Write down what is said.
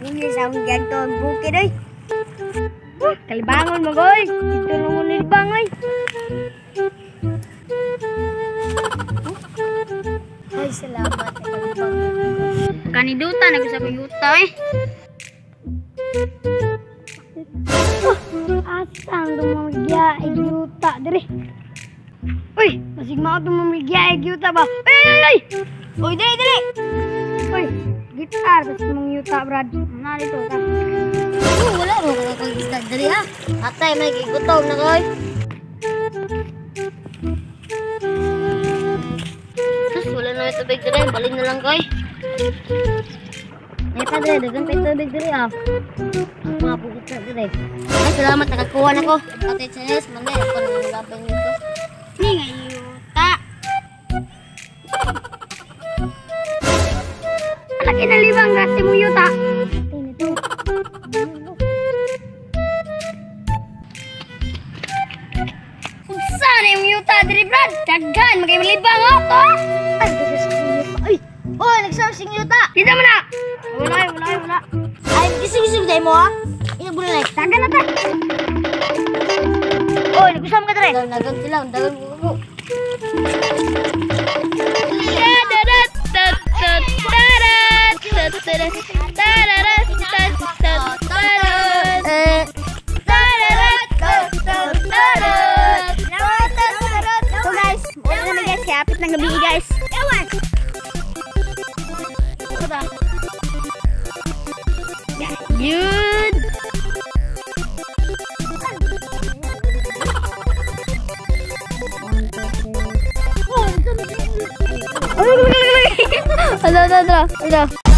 Unya sa akong giadto ang bukid oy. Kalibangon mo goy. Dito lang mo nilibang oy. Ay, salamat. Kaniduta na ko sa kuyuta eh. Asang dumamigya ay yuta diri. Uy, basig mao dumamigya ay yuta ba? Ay ay ay. Uy, dali dali. Uy, gitar basig mong yuta, brad. Na dito ta. Oh, wala mo ko kag isda dali ha. Atay may gigutom na koy. Sus, wala na may tubig dali, balin na lang koy. May padre, dagan pa tubig dali ah. Mga pugit na dali. Ay, salamat nakakuha na ko. Ate Chenes, manday ako nang lapin nito. Ni nga yuta. Lagi na libang gasi mo yuta. Unsa na yung yuta diri, brad? Daghan magay malibang ato. Ay, dagan sa yuta. Ay, oy, nagsamsing yuta. Kita mo na. Wala, wala, wala. Ay, gising-gising dai mo ah. Ina bulan ay. Dagan na ta. Oy, nagusam ka dre. Dagan sila, dagan ko. So guys, wala na guys, kapit ng gabi guys. Ewan. Yun. Ano, ano, ano, ano.